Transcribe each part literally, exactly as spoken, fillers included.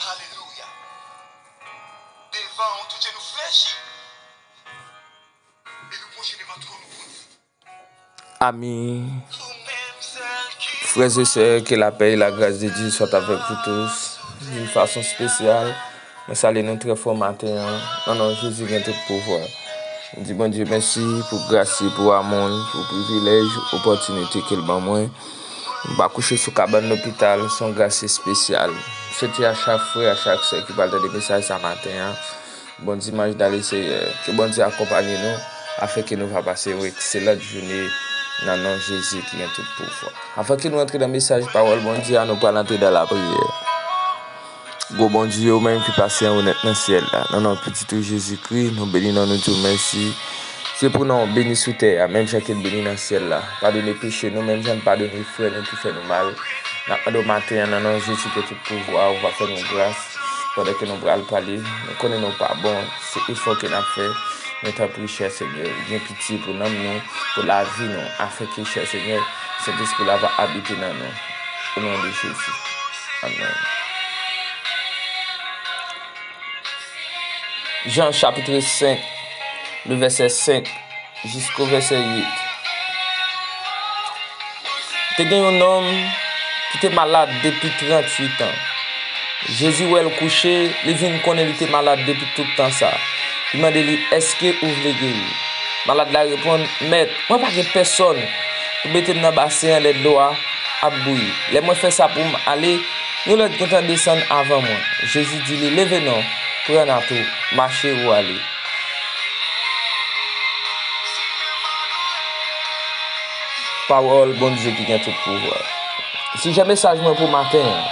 Alelouya. Devan ou, tout je nou flechi. E nou pwoche devan twòn ou pou nou. Ami, frères et sœurs, que la paix et la grâce de Dieu soient avec vous tous. D'une façon spéciale, mwen salye nou trè fò maten an, nan non Jezi gen tout pouvwa. M di Bondye mèsi pou gras li, pou amou l, pou privilèj, opòtinite ke l ban mwen. M pa kouche sou kabann lopital, se yon gras espesyal. M swete a chak frè, a chak sè ki pral tande mesaj sa maten an, bon dimanche dans le Seigneur. Ke Bondye akonpanye nou, afin ke nou va pase yon ekselan jounen nan non Jezi ki gen tout pouvwa. Avan ke nou antre nan mesaj pawòl Bondye a, nou pral antre nan lapriyè. Gwo Bondye, ou menm ki pase anwo nèt nan syèl la, nan non Pitit ou Jezikri, nou beni non, nou di w mèsi. Se pou non w beni sou tè a, menm jan ke l beni nan syèl la. Padone peche nou, menm jan n padone frè nou ki fè nou mal. N ap mande w maten an, nan non Jezi ke tout pouvwa, ou va fè nou gras pandan ke nou pral pale. Nou konnen nou pa bon, se efò ke n ap fè. Men tanpri, chè Senyè, gen pitye pou nanm nou, pou lavi nou, afin ke, chè Senyè, Sentespri la va abite nan nou. O non de Jezi. Amèn. Jan chapit senk, le vèsè senk jisko vèsè uit. Te gen yon nonm ki te malad depi tranntuit an. Jezi wè l kouche, li vin konnen li te malad depi tout tan sa. Li mande li, "Èske ou vle geri?" Malad la reponn, "Mèt, mwen pa gen pèsòn pou mete m nan basen an lè dlo a ap bouyi. Lè mwen fè sa pou m ale, yon lòt gentan desann avan mwen." Jezi di li, "Leve non, pran nat ou, mache ou ale." Pawòl Bondye ki gen tout pouvwa. Sijè mesaj mwen pou maten an,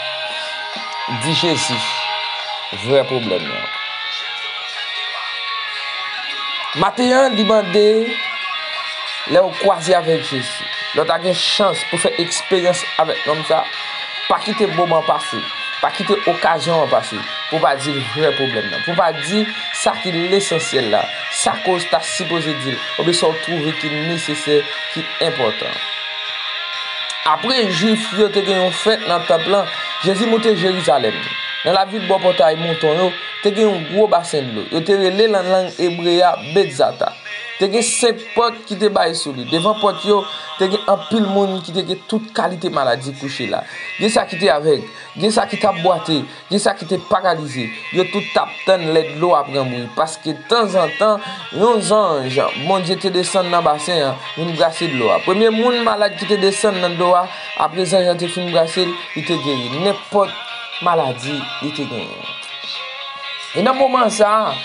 di Jezi, vrè pwoblèm nan. Maten an, li mande, lè w kwaze avèk Jezi, lè w ta gen chans pou fè eksperyans avèk nonm sa, pa kite moman pase, pa kite okazyon an pase, pou w pa di l vrè pwoblèm nan, pou w pa di sa ki lesansyèl la, sa ke w ta sipoze di l, oubyen sa w twouve ki nesesè, ki enpòtan. Apre Jwif yo te gen yon fèt nan tanp lan, Jezi moute Jerizalèm. Nan lavil bò pòtay mouton yo, te gen yon gwo basen dlo. Yo te rele l nan lang ebre a Betzata. Te gen senk pòt ki te bay sou li. Devan pòt yo, te gen anpil moun ki te gen tout kalite maladi kouche la. Gen sa ki te avèg, gen sa ki t ap bwate, gen sa ki te paralize. Yo tout t ap tann lè dlo a pran bri, paske tanzantan, yon zanj Bondye te desann nan basen an, vin brase dlo a. Premye moun malad ki te desann nan dlo a, apre zanj lan te fin brase l, li te geri nenpòt maladi li te genyen. E nan moman sa a,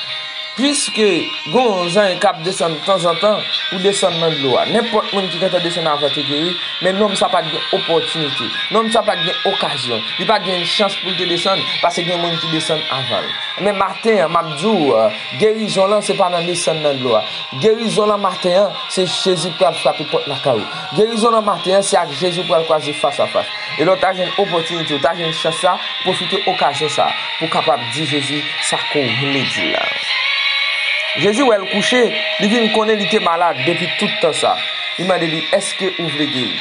piske gen yon zanj k ap desann tanzantan, ou desann nan dlo a. Nenpòt moun ki gentan desann avan te geri, men nonm sa pa t gen opòtinite. Nonm sa pa t gen okazyon. Li pa t gen chans pou l te desann, paske gen moun ki desann avan l. Men maten an, m ap di w, gerizon lan se pa nan desann nan dlo a. Gerizon lan maten an, se Jezi pral frape pòt lakay ou. Gerizon lan maten an, se ak Jezi ou pral kwaze fas a fas. E lè w ta jwenn opòtinite, ou ta jwenn chans sa, pwofite okazyon sa pou w kapab di Jezi sa ke w vle di l la. Jezi wè l kouche, li vin konnen li te malad depi tout tan sa. Li mande li, "Èske ou vle geri?"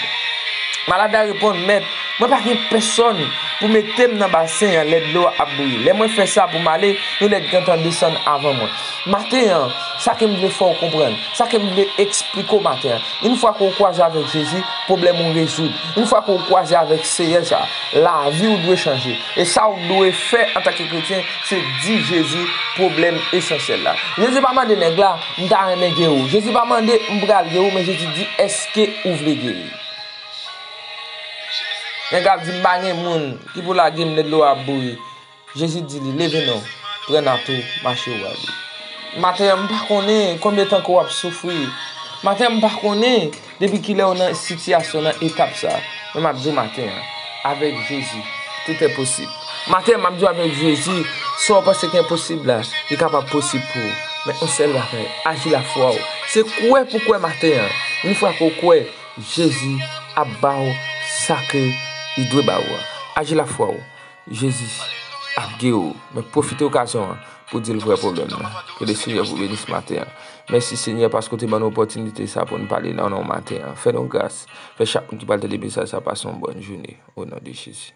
Malad la reponn, "Mèt, mwen pa gen pèsòn pou mete m nan basen an lè dlo a ap bouyi. Lè mwen fè sa pou m ale, yon lòt gentan desann avan mwen." Maten an, sa ke m vle fè w konprann, sa ke m vle eksplike w maten an, yon fwa ke w kwaze avèk Jezi, pwoblèm ou rezoud. Yon fwa ke w kwaze avèk Seyè sa, lavi w dwe chanje. E sa w dwe fè antanke kretyen, se di Jezi pwoblèm esansyèl la. Jezi pa mande nèg la, "M ta renmen geri w." Jezi pa mande, "M pral geri w," men Jezi di, "Èske ou vle geri?" Nèg la ap di, "M pa gen moun ki pou lage m lè dlo a ap bouyi." Jezi di li, "Leve non, pran nat ou, mache ou ale." Maten an, m pa konnen konbyen tan ke w ap soufri. Maten an, m pa konnen depi kilè w nan sitiyasyon, nan etap sa. Men m ap di w maten an, avèk Jezi, tout est possible. Maten an, m ap di w, avèk Jezi, sa w panse ki enposib la, li kapab posib pou ou. Men yon sèl bagay, aji lafwa w. Se kwè pou kwè maten an. Yon fwa ke w kwè, Jezi ap ba w sa ke li dwe ba w an. Aji lafwa w. Jezi ap geri w, men pwofite okazyon an pou w di l vrè pwoblèm nan. Ke Lesenyè pou beni w maten an. Mèsi, Senyè, paske w te ban nou opòtinite sa pou n pale nan non w maten an. Fè nou gras. Fè chak moun ki pral tande mesaj sa pase yon bòn jounen. O non de Jezi.